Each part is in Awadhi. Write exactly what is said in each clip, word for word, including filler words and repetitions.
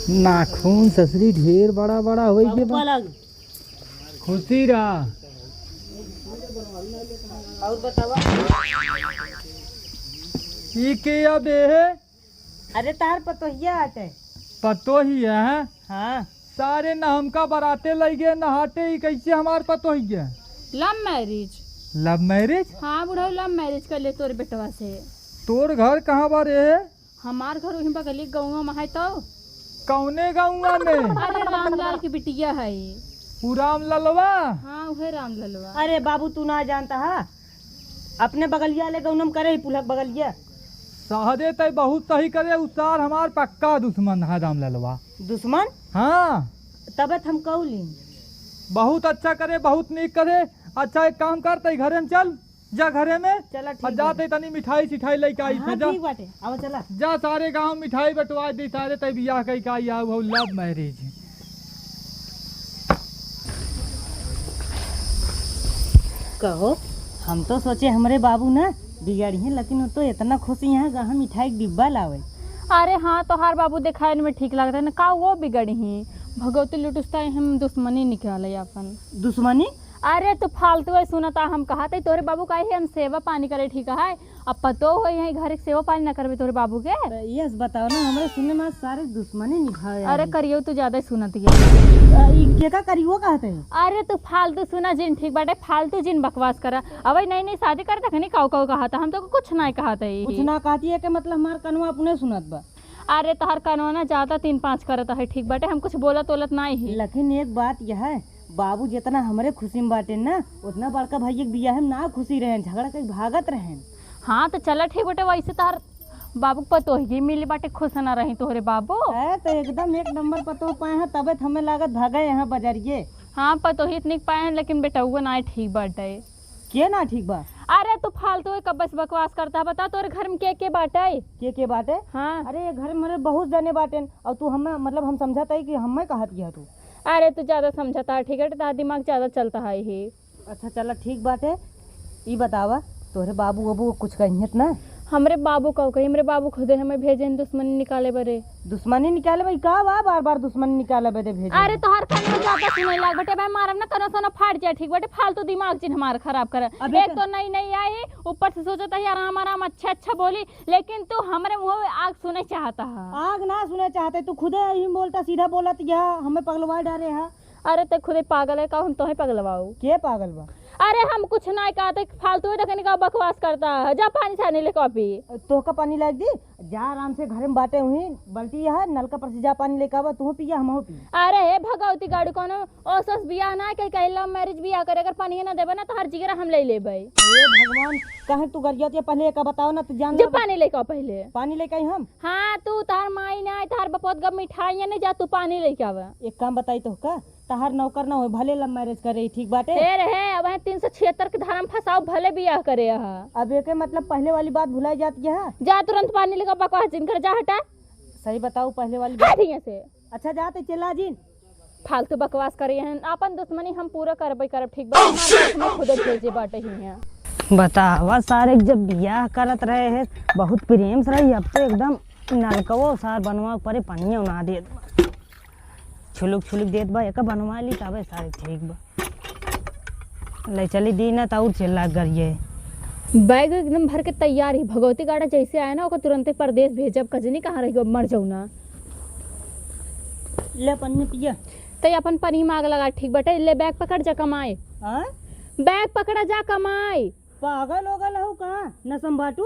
नाखून ससुरी ढेर बड़ा बड़ा होई के बा। खुशी रहा। और बतावा। ई के अब है? अरे, तार पतोहिया आटे। पतोहिया है? हाँ। सारे न हमका बराते लइगे, न हाटे, ई कैसे हमार पतोहिया? Love marriage। Love marriage? हाँ बुढ़ऊ, love marriage कर ले तोर बेटवा से। तोर घर कहाँ बा रे? हमार घर उहीं बगली गौवा में है तो। कौने गौवा में? अरे रामलाल की बिटिया है। उ रामललवा? हाँ उहे रामललवा। अरे बाबू तू ना जानता हा, अपने बगलिया ले गौनम करे ही पुलक बगलिया। सहदे तय बहुत सही करे, उ सार हमार पक्का दुश्मन है रामललवा। दुश्मन? हाँ। तबे त हम कौली। बहुत अच्छा करे, बहुत नीक करे। अच्छा एक काम कर, तय घरे में चल, जा घरे में। चला ठीक और बा। जाते तनी मिठाई सिठाई लेके आई हाँ, थे, जा। ठीक बाटे, आवा चला। जा सारे गांव मिठाई बंटवा दी सारे, तय बियाह कई का आई, आओ love marriage। कहो, हम तो सोचे हमरे बाबू ना बिगड़िहैं, लेकिन वो तो इतना खुश यहाँ गहा मिठाई के डिब्बा लावे। अरे हाँ, तोहार बाबू देखाइन में ठीक लागत है ना, का वो बिगड़िहैं? भगवती लुटुस्ता हम दुश्मनी निकाले अपन। दुश्मनी? अरे तू फालतू है, सुनता हम कहत है, तोहरे बाबू का ही हम सेवा पानी करे ठीक है, अब पतो हो यही घर के सेवा पानी न करबे तोहरे बाबू के। तो यस बताओ ना, हमरे सुने में सारे दुश्मनी निभावे अरे आई। करियो तू ज्यादा ही सुनत है। अ, ई के का करियो कहत है? अरे तू फालतू सुना जिन ठीक बाटे, फालतू जिन बकवास करा। अबे नई नई शादी करे तखनी काऊ काऊ कहत है, हम तो कुछ ना कहत है। कुछ ना कहती है के मतलब हमार कनवा अपने सुनत बा। अरे तोहर कनवा ना ज्यादा तीन पाँच करत है, ठीक बाटे, हम कुछ बोलत ओलत नाई ही। लेकिन एक बात यह है, बाबू जितना हमरे खुशी में बाटे ना, उतना बड़का भैया के बियाह में ना खुशी रहेन, झगड़ा कई भागत रहेन। हाँ तो चला ठीक बाटे, वैसे तोहर बाबू के पतोहिए मिली बाटे, खुश ना रही तोहरे बाबू। है तो एकदम एक नंबर पतोह पाए हैं, तबे तो हमें लागत भागे यहाँ बजरिए। हाँ पतोही इतनी पाए हैं, लेकिन बेटउआ ना ठीक बाटे। के ना ठीक बा? अरे तू फालतू है, कब बस बकवास करता है, बता तोरे घर में के के बाटे? के के बाटे? हाँ। अरे ये घर में मेरे बहुत जने बाटेन, और तू हमें मतलब हम समझत है कि हमें कहत यह तू। अरे तू ज्यादा समझता है, ठीक है, तेरा दिमाग ज्यादा चलता है ही। अच्छा चला ठीक बाटे, ई बतावा तोहरे बाबू अबू कुछ कहियत ना? हमरे बाबू का कही, हमरे बाबू खुदे हमें भेजे हैं दुश्मनी निकाले बरे। दुश्मनी निकाले भाई का बा, बार बार दुश्मनी निकाले बदे भेजे अरे हैं? तोहर कन्नो ज्यादा सुने लाग बटे भाई, मारब ना कन्नो सोना फाट जाए, ठीक बाटे, फालतू दिमाग जिन हमार खराब करे। अबे एक तो तो नई नई आई, ऊपर से सोचत है आराम आराम अच्छा अच्छा बोली, लेकिन तू हमरे मुंह में आग सुने चाहता है। आग ना सुने चाहते, तू खुदे ही बोलता, सीधा बोलत यह हमें पगलवा डारे है। अरे ते खुदे पागल है का, हम तोहे पगलवाऊ? के पागल बा? अरे हम कुछ ना कहते, फालतू है, देखने का बकवास करता है, जा पानी छानी ले कॉपी। तोहका पानी लाग दी, जा आराम से घरे में बाटे हुई, बाल्टी है, नलका पर से जा पानी लेके आवा, तू पिया, हम पी। अरे हे भगवती गाड़ू, कोनो ओसस बियाह ना कही, कही love marriage बियाह करे, अगर पानी ना देबे ना तो हर जिगरा हम ले लेबे। हे भगवान, कहे तू गरियत ये पहले का बताओ ना, तू जान जो ले। पानी लेके आओ पहले। पानी लेके आई हम। हाँ, तू तार माई ना, तार बपोत गब मिठाइयाँ नहीं जा, तू पानी लेके आवा। एक काम बताई तोहका, तहार नौकर ना होए, भले love marriage करे, ठीक बाटे? ए रहे, अब तीन सौ छिहत्तर के धारा में फंसाओ, भले बियाह करे हा। अब एके मतलब पहले वाली बात भुलाई जाती है? जा तुरंत पानी लेकर बकवास जिन कर, जा हटा। सही बताओ, पहले वाली बात। हट यहाँ से। अच्छा, जा ते चिल्ला जिन। फालतू बकवास करे हैं, अपन दुश्मनी हम पूरा करबे करब, ठीक बा? हमार दुश्मन खुदे भेजे बाटे ही हैं। बतावा सारे, जब बियाह करत रहे हैं, बहुत प्रेम से रही, अब तो एकदम नलकवो सार बनवा परे, पनिया उना देत बा। छुलुक छुलुक देत बा, एका बनवा ली तबे सारे ठीक बा। ले चली दी ना त और चिल्ला गरिए। बैग एकदम भर के तैयार ही। भगवती गाड़ा जैसे आए ना, ओकर तुरंते परदेस भेजब। कजनी कहाँ रही, अब मर जाऊ ना। ले पनिया पिया। तै अपन पनी में आग लगा, ठीक बटे। ले बैग पकड़ जा कमाए। हाँ? बैग पकड़ा जा कमाए। पागल हो गल हऊ का? नसम बाटू?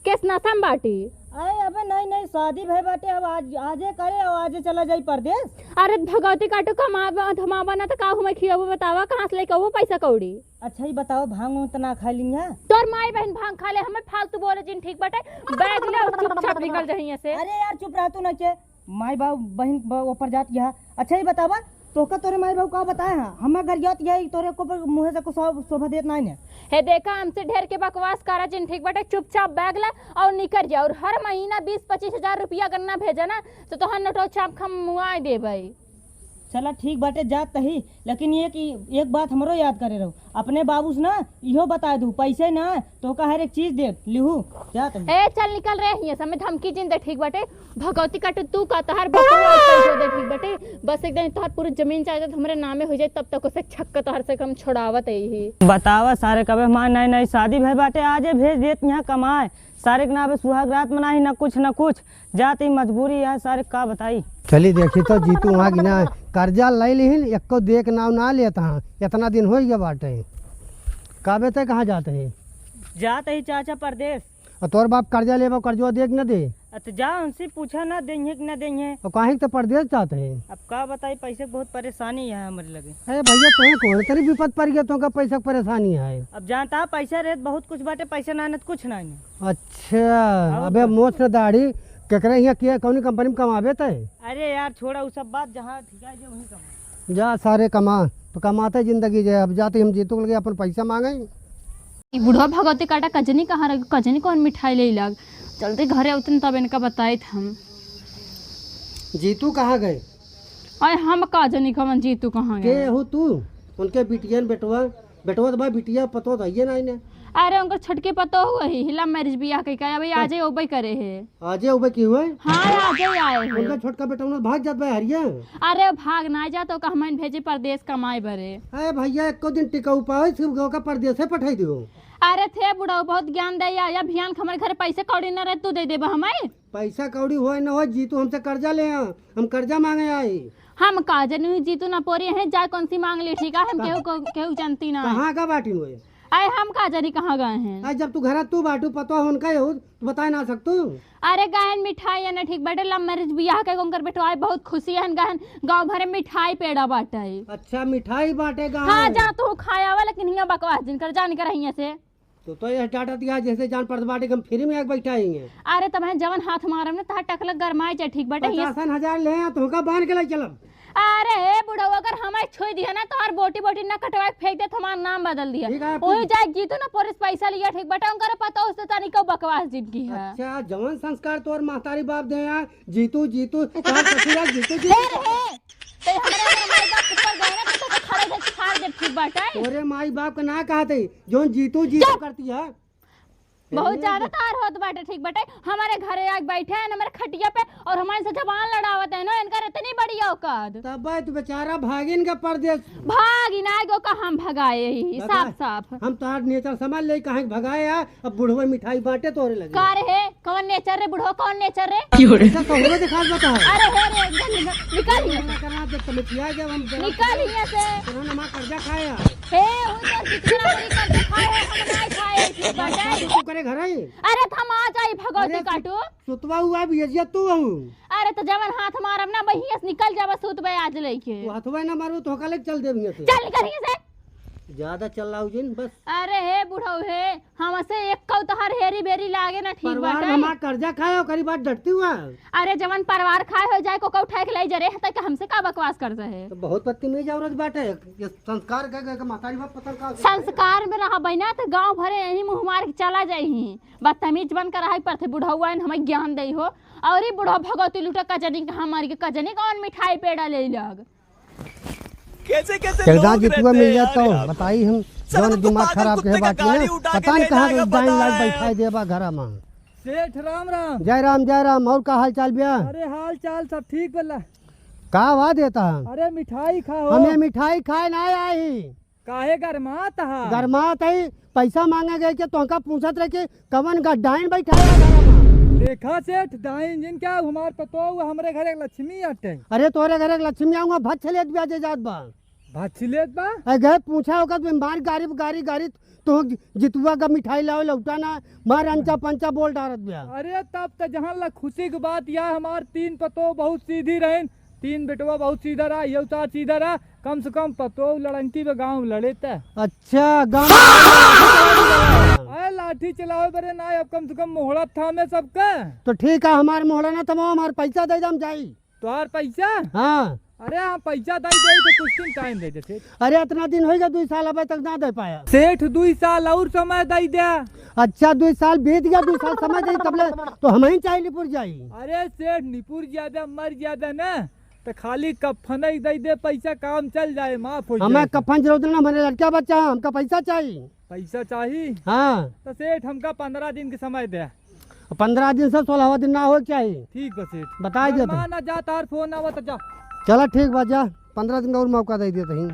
केस नसम बाटी? अरे अबे नहीं, नहीं, शादी भय बाटे, अब आज, आजे करे और आजे चला जाई परदेस। अरे भगवती काटू, कमाबा धमाबा ना तो का हमें खियाबू, बतावा कहाँ से लेके आबू पैसा कौड़ी? अच्छा ही बताओ, भांग उंग तो ना खा लिया? तोर माई बहन भांग खा ले, हमें फालतू बोले जिन, ठीक बाटे? बैग ले और चुपचाप निकल जाइए से। अरे यार चुप रह तू ना के, माई बाबू बहन ब-, ऊपर जात गया। अच्छा ही बतावा, तोहका तोरे माई बाबू का बताए हैं? हमें गरियात यही तोरे को पर मुँहे से कुछ शोभा देत नहीं है। हे देखा, हमसे ढेर के बकवास करा जिन, ठीक बाटे? चुपचाप बैग ला और निकर जा, और हर महीना बीस पच्चीस हजार रुपया अगर ना भेजा ना, तो तोहर नोटो छाप हम मुआ देबै। चला ठीक बाटे, जात ही, लेकिन एक, एक बात हमरो याद करे रहो, अपने बाबू से ना इहो बताए दू, पैसे ना तो का हर एक चीज दे लिहू, जात ही। ए, चल निकल रे हियां से, हमें धमकी जिन दे, ठीक बाटे? भगवती काटू, तू का तोहार बकुआ पैसे दे, ठीक बाटे? बस एक दिन तोहार पूरी जमीन जायदाद हमरे नामे हो जाए, तब तक उसे छक्का तोहार से हम छोड़ावत ही। बतावा सारे, कबे हमार नई नई शादी भय बाटे, आजे भेज देत यहाँ कमाए। सारे के ना अबे सुहाग रात मनाही, ना कुछ ना कुछ। जात ही मजबूरी है सारे, का बताई। चली देखी तो जीतू वहाँ की ना कर्जा ले लिहिन, एको देख नाव ना लेत हाँ, इतना दिन हो गया बाटे। काबे ते कहाँ जात ही? जात ही चाचा परदेस। और तोर बाप कर्जा लेबो, कर्जो देख न दे। अ, तो जा उनसे पूछा ना देंगे कि ना देंगे। और काहे के तो परदेस जात ही? अब का बताई, पैसे के बहुत परेशानी है हमरे लगे। अरे भैया, तुम्हें कौन तरी विपद पड़ गया, तुमका पैसा के परेशानी है? अब जानता है, पैसा रहे तो बहुत कुछ बाटे, पैसा ना, ना तो कुछ ना है। अच्छा, और अबे का? मोछ न दाढ़ी, केकरे हियाँ किया, कौनी कंपनी में कमावे तय? अरे यार, छोड़ा उ सब बात, जहाँ ठिका है, वहीं कमा। जा सारे कमा, तो कमाते जिंदगी जे, अब जाते हम जीतू के लगे अपन पैसा मांगे। ई बुढ़वा भगवती काटा कजनी कहाँ रह, कजनी कौन मिठाई ले लाग। जल्दी घरे उतन तब इनका बताइत हम। जीतू कहाँ गए? अरे हम का जनी कवन जीतू कहाँ के गए? हो तू? उनके बिटियन बेटवा, बेटवा तो भाई बिटिया पतो तो है ना इन्हें। अरे उनकर छोटकी पतो हुआ ही, हिला मैरिज बियाह कई का, अबे हाँ। आजे ओबे करे है। आजे ओबे की हुए? हाँ, आजे आए हैं। उनका छोटका बेटा उन्हें भाग जात बा हरिया। अरे भाग ना जात, ओका हमन भेजे परदेस कमाए बरे। अरे भैया, एको दिन टिकाऊ पावे, सिर्फ गो का परदेसे पठाई दियो। अरे थे बुढ़ऊ, बहुत ज्ञान दे या, या भियान के हमरे घरे पैसे कौड़ी न रहे, तू दे देबा हमें? पैसा कौड़ी होए न होए, जीतू हमसे कर्जा ले आ, हम कर्जा मांगे आई। हम का जनी जीतू ना पोरी हैं, जा कौन सी मांग ली, ठीक है, हम कहाँ? केहू को, केहू जानती ना। कहाँ का बाटी होए? अरे हम का जनी कहाँ गए हैं? अरे जब तू घरा तू बाटू, पतो उनका हो, तू बताए ना सकतू? अरे गहन मिठाई है ना, ठीक बाटे, लव मैरिज बियाह के उनकर बेटवाए बहुत खुशी है, गहन गाँव भरे मिठाई पेड़ा बाटे। अच्छा, मिठाई बाटे गाँव हाँ, में? जा तू खाए आवा, लेकिन हियाँ बकवास जिन कर, जा निकर हियाँ से। तो, तो यह डांटत या जैसे जान पड़त बाटे कि हम फ्री में आके बैठा ही हैं। अरे तब हम जवन हाथ मारब ना, तहार टकलक गरमाए जाए, ठीक बाटे? हियाँ पचासन हजार ले हैं, तो का बांध के ले चलब। अरे हे बुढ़ऊ, अगर हमें छुई दिया ना, तोहार बोटी बोटी ना कटवा के फेंक दे, हमार नाम बदल दिया। ठीक है, वही तू जाए जीतू ना पोरिस पैसा लिया, ठीक बाटे? उनकर पता उससे तनी को बकवास जिनकी है। अच्छा, जवन संस्कार तोर महतारी बाप दे हैं, जीतू, जीतू, तोर ससुरा जीतू, जीतू। ले रे, ते हमरे अगर माई बाप ऊपर गए ना, तो तोके खड़े धर के फाड़ दे, ठीक बाटे? तोरे माई बाप का ना कहते, जौन जीतू, जीतू चुप। करती है। बहुत ए, ज्यादा तार होत बाटे, ठीक बाटे? हमारे घरे आके बैठे हैं, हमारे खटिया पे, और हमारे से जबान लड़ावत है ना, इनकर इतनी बड़ी औकात। तब तू बेचारा भागिन का परदेस। भागिन आए गो का हम भगाए ही, भगा। साफ साफ। हम तोहार नेचर समझ ले, काहे के भगाए आ, अब बुढ़वे मिठाई बांटे तोरे लगे। का रे हे? कौन नेचर रे बुढ़वा, कौन नेचर रे? ऐसा तो हुआ दिखा बता। अरे हे रे, एकदम निकल, निकल ही। ऐसा करना जब तुम मिठिया जब हम जरा निकल ही ऐसे। उन्होंने हमारा कर्जा खाया। हे, वो तो कितना बड़ी कर्जा खाए है, हम नहीं खाए, ठीक बाटे। तू करे घर आई? अरे, तो हम आ जाई भगवती अरे, काटू। सुतवा हुआ भी है, तू हूँ। अरे, तो जवन हाथ मारब ना, बहिया से निकल जाबा, सुतबे आज लेके। तू हथवा ना मारबो, तो हका लेके चल देब हियाँ से। चल निकल हियाँ से। ज्यादा चल रहा हूँ जिन, बस। अरे हे बुढ़ऊ हे, हमसे एक कौ तोहार हेरी बेरी लागे ना, ठीक परिवार बाटे? हमार कर्जा खाए, ओकरी बात डरती हुआ। अरे जवन परिवार खाए हो जाए, को कौ उठाए के लाई जरे, तक हमसे का बकवास करते है? तो बहुत बदतमीज औरत बाटे, ये संस्कार के, के, के महतारी बाप पता का संस्कार में रहबे ना, तो गाँव भरे यही मुँह मार के चला जाई ही। बदतमीज बन कर रहे पड़ते, बुढ़ऊ आइन हमें ज्ञान दे हो। और ये बुढ़ऊ भगवती लुटा कजनी कहाँ मार के, कजनी कौन मिठाई पेड़ा ले लग। कैसे कैसे एकदम लोग जितुआ रहते मिल हैं जात यार तो यहाँ पे। बताई हम, साला जौन तो दिमाग पागल खराब के कुत्ते का बात गाड़ी में, उठा के पता नहीं ले कहाँ जाएगा, डाइन पता लाग है। बैठाई देबा घरा में। सेठ राम राम। जय राम, जय राम। और का हाल चाल बिया? अरे हाल चाल सब ठीक बल्ला। का आवाज देता है? अरे मिठाई खाओ। हमें मिठाई खाए ना आई। काहे गरमात हा? गरमात है, पैसा मांगे गए के तोहका पूछत रहे कि कवन गड्ढाइन बैठाए बा घरा में? देखा सेठ, डाइन जिन क्या, हमार पतो, वो हमरे घर एक लक्ष्मी आटे। अरे तोरे घर एक लक्ष्मी आऊंगा, भच्छ लेत ब्याजे जात बा। भच्छ लेत बा? ए गए पूछा होगा तो मार गारी, गारी, गारी, तो जितुआ का मिठाई लाओ लौटा ना, मार अंचा पंचा बोल डारत ब्या। अरे तब त जहाँ ला खुशी की बात या हमार तीन पतो बहुत सीधी रहेन, तीन बेटवा बहुत सीधा रहा, ये उतार सीधा रहा, कम से कम पतो लड़ंकी में गाँव लड़े त। अच्छा, गाँव अरे लाठी चलावे बरे ना, अब कम से कम मोहड़ा थामे सबका। तो ठीक है, हमार मोहड़ा ना थमाओ, हमार पैसा दे दे, हम जाई। तोहार पैसा? हाँ। अरे हाँ, पैसा दे दे तो कुछ दिन टाइम दे दे सेठ। अरे इतना दिन हो गया, दुई साल अबे तक ना दे पाया। सेठ, दुई साल और समय दे दे। अच्छा, दुई साल बीत गया, दुई साल समय दे, तबले तो हम ही चाहे निपुर जाई। अरे सेठ, निपुर ज्यादा मर ज्यादा ना, तो खाली कफन ही दे दे, पैसा काम चल जाए, माफ हो हमें जाए। कफन जरूरत ना, हमारे लड़का बच्चा, हमका पैसा चाहिए। पैसा चाहिए? हाँ। तो सेठ, हमका पन्द्रह दिन के समय दे। पन्द्रह दिन से सोलहवा दिन ना हो चाहिए। ठीक बा सेठ। बताई देत हई। ना जा, तार फोन आवा तो जा। चला ठीक बा, जा, पन्द्रह दिन का और मौका दे देत हई।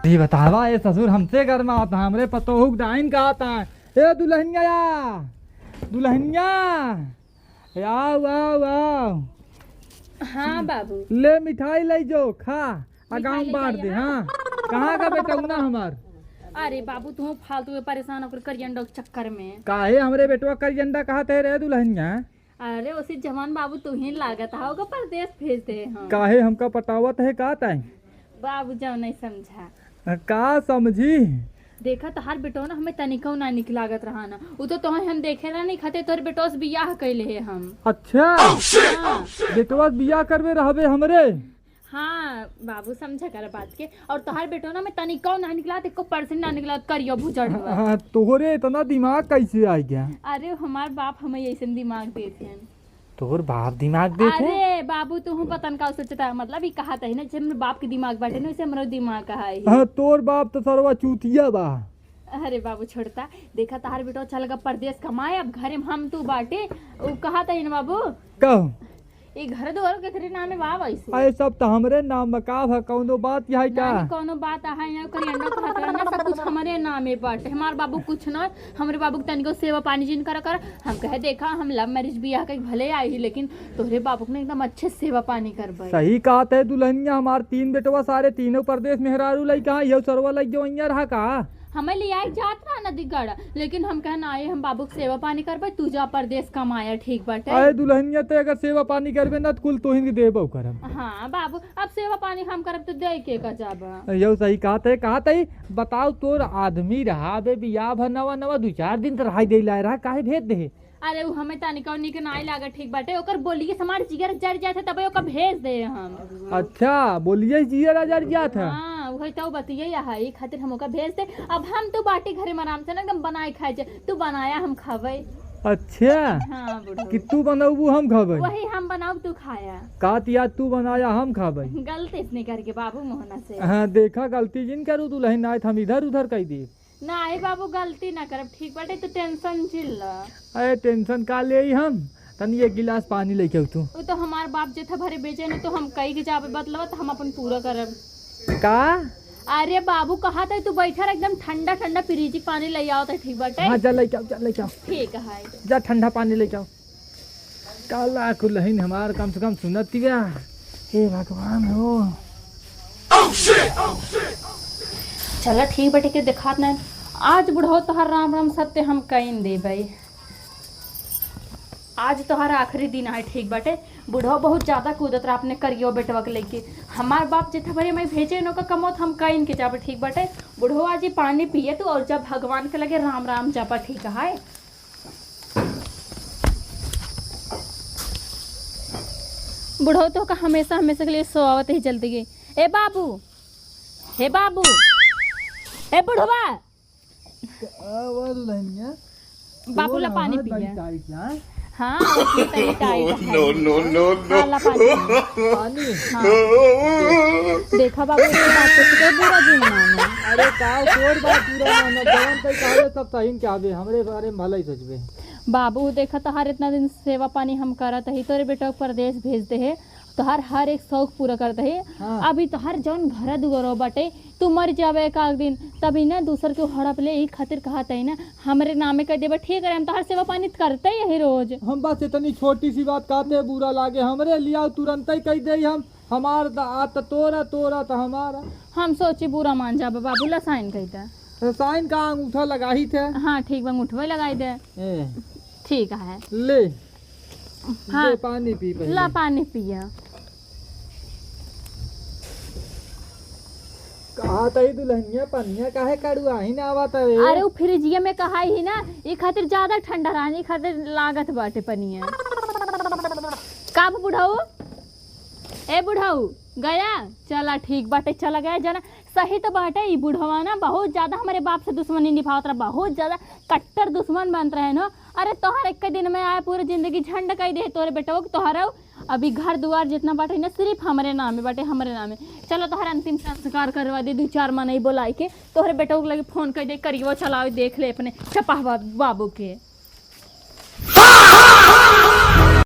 जी बतावा, ए ससुर हमसे गरमात है, हमरे पतोहू के डाइन कहत है। ए दुल्हनिया, या दुल्हनिया, ए आओ, आओ, आओ। हाँ बाबू। ले मिठाई ले जो, खा, आ गाँव मिठाई ले बाँट दे, जाइए ना। हाँ। कहाँ का बेटौना हमार? अरे बाबू, तू फालतू में परेशान होकर करियंडा के चक्कर में। काहे हमरे बेटवा करियंडा कहत है रे दुल्हनिया? अरे ओसे जवान बाबू तू ही लागत है, ओका परदेस भेज दे हम। काहे हमका पटावत है का ताई? बाबू जाओ नहीं समझा। का समझी? देखा तोहार बेटवा ना हमें तनिको ना निक लागत रहा ना। उ तो तोहे हम देखे रहा नहीं खाते तोहरे बेटवा से बियाह कैले है हम। अच्छा। हाँ। बेटवा से बियाह करबे रहबे हमरे? हाँ बाबू, समझा कर बात के। और तोहार बेटवा ना में तनिको ना निकला, एको परसेंट ना निकला, करियो भुजड़ हुआ। हाँ, तोहरे इतना दिमाग कैसे आ गया? अरे हमार बाप हमें ऐसे दिमाग देते हैं। तोर बाप दिमाग देते? अरे बाबू, तू पता न का सोचता है, मतलब ई कहा तही ना, जैसे हमरे बाप के दिमाग बाटे ना, वैसे हमरो दिमाग है। हाँ, तोर बाप तो सरवा चूतिया बा। अरे बाबू छोड़ता, देखा तोहार बेटवा चल गया परदेस कमाए, अब घरे में हम तू बाटे, उ कहा तही ना बाबू। कहो। ई घर दुआर केकरे नामे बा वैसे? अरे सब तो हमरे नाम में, का भा कौनो बात यहाँ क्या? ना, कौनो बात है, यहाँ करियंडा कहत रहे ना, सब कुछ हमरे नामे बाटे, हमार बाबू कुछ ना, हमरे बाबू के तनिको सेवा पानी जिन करा कर। हम कहे, "देखा, हम लव मैरिज बियाह के भले आई ही, लेकिन तोहरे बाबू के ना एकदम अच्छे सेवा पानी करबे।" सही कहत है दुल्हनिया, हमार तीन बेटवा सारे तीनों परदेस मेहरारू लइका, यो सरवा लइका जो अइया रहा का? हमें ले आए जात रहा नदीगढ़, लेकिन हम कहे, "ना, ये हम बाबू के सेवा पानी करबे, तू जा परदेस कमाया, ठीक बाटे।" अरे दुल्हनिया, ते अगर सेवा पानी करबे ना, तो कुल तोहिन के देबो करब। हाँ बाबू, अब सेवा पानी हम करब, तो दे के का जाबा? यो सही कहत है, कहत है, बताओ, तोर आदमी रहा बे, बियाह भर नवा नवा, दू चार दिन तो रहाई दे लाए रहा, काहे भेज दे? अरे, उ हमें तनिको निक नाई लागत, ठीक बाटे, ओकर बोलिए से हमार जिगर जर जात है, तबे ओकर भेज दे हम। अच्छा, बोलिए जिगर जर जात है। हाँ, वही तो बतिये है, ई खातिर हम ओकर भेज दे। अब हम तू बाटी घरे में आराम से ना एकदम बनाए खाए जे, तू बनाया हम खावे। अच्छा। हाँ, बुढ़ऊ। कि तू बनौबू हम खावे? वही हम बनाऊ तू खाया। का तिया तू बनाया हम खावे? गलती से नहीं करके बाबू मोहना से। हाँ, देखा गलती जिन करू दुल्हन, नाय त हम इधर उधर कह दी। नाई बाबू, गलती ना करब, ठीक बाटे, तू टेंशन जिन ल। अरे टेंशन का लेई हम, तनी एक गिलास पानी लेके आऊ तू। उ तो हमार बाप जेथा भरे बेचे न, तो हम कई के जाबे बतलवा, तो हम अपन पूरा करब। का? अरे बाबू, कहा था तू बैठा रह, एकदम ठंडा ठंडा फ्रिज पानी ले आओ तो ठीक बाटे। हाँ, जा लेके आओ, जा लेके आओ। ठीक है। जा ठंडा पानी लेके आओ। काला कुलहिन हमार कम से कम सुनत बा। हे भगवान हो। चला ठीक बाटे, के देखात नहीं। आज बुढ़ऊ तोहार राम राम सत्य हम कइन देबे। आज तोहार आखिरी दिन है, ठीक बाटे। बुढ़ऊ बहुत ज्यादा कूदत रहा अपने करियो बेटवा के लेके। हमार बाप जेथा भरे मैं भेजे न ओका कमौत हम कइन के जाबे, ठीक बाटे। बुढ़ऊ आज ही पानी पिए तू और जब भगवान के लगे राम राम जाबा, ठीक है। बुढ़ऊ तोहका हमेशा, हमेशा के लिए सोआवत ही जल्दी गई। ए बाबू, हे बाबू, ए बुढ़वा। आवा दुल्हनिया। बाबू ला पानी पिया। हाँ, वो अपने तनी टाइट है। No, no, no, no। हाँ, ला पानी पिया। पानी? हाँ। देखा बाबू, इसकी बात को तो बुरा जिन मानो। अरे का तोर बात बुरा मानो, जवन तई कहबे सब सही में कहबे, हमरे बारे में भला ही सोचबे। बाबू, देखा तोहार इतना दिन सेवा पानी हम करत ही, तोरे बेटा के परदेस भेज दे है, तोहार हर एक शौक पूरा करत ही। हाँ। अभी तोहार जौन घर दुआरो बाटे, तू मर जाबे एक आध दिन, तभी ना दूसर के हड़प ले, ई खातिर कहत ही ना, हमरे नामे कर देबे, ठीक है, हम तोहार सेवा पानी करते ही यही रोज। हम बस इतनी छोटी सी बात कहते बुरा लागे, हमरे लियाओ तुरंत ही कह दे हम। हमार त-, आ त तोरा, तोरा त हमारा। हम सोची बुरा मान जाबे बाबू, ला साइन कही दे। तो साइन का अंगूठा लगाई थे? हाँ, ठीक बा, अंगूठवे लगाई दे। ए। ठीक है। ले। हाँ। ले पानी पी पहले। ला पानी पिया। कहा तई दुल्हनिया पनिया काहे कड़ुआ ही ना आवत रे? अरे उ फ्रिजिया में कहा ही ना, ई खातिर ज्यादा ठंडा रहनी, ई खातिर लागत बाटे पनिया। का बुढ़ऊ? ए बुढ़ऊ, गया? चला ठीक बाटे, चला गया। जना सही तो बाटे, ई बुढ़वा ना बहुत ज्यादा हमरे बाप से दुश्मनी निभावत रहा, बहुत ज्यादा कट्टर दुश्मन बनत रहे न। अरे तोहर एक दिन में आए पूरे जिंदगी झंड कई दे तोरे बेटवा के, तोहर अभी घर दुआर जितना बाटे ना, सिर्फ हमरे नामे बाटे, हमरे नामे। चलो, तोहर अंतिम संस्कार करवा दे, दू चार मनई बोलाई के, तोहरे बेटवा के लगे फोन कर दे, करियो चलावे, देख ले अपने चपाह बाबू के।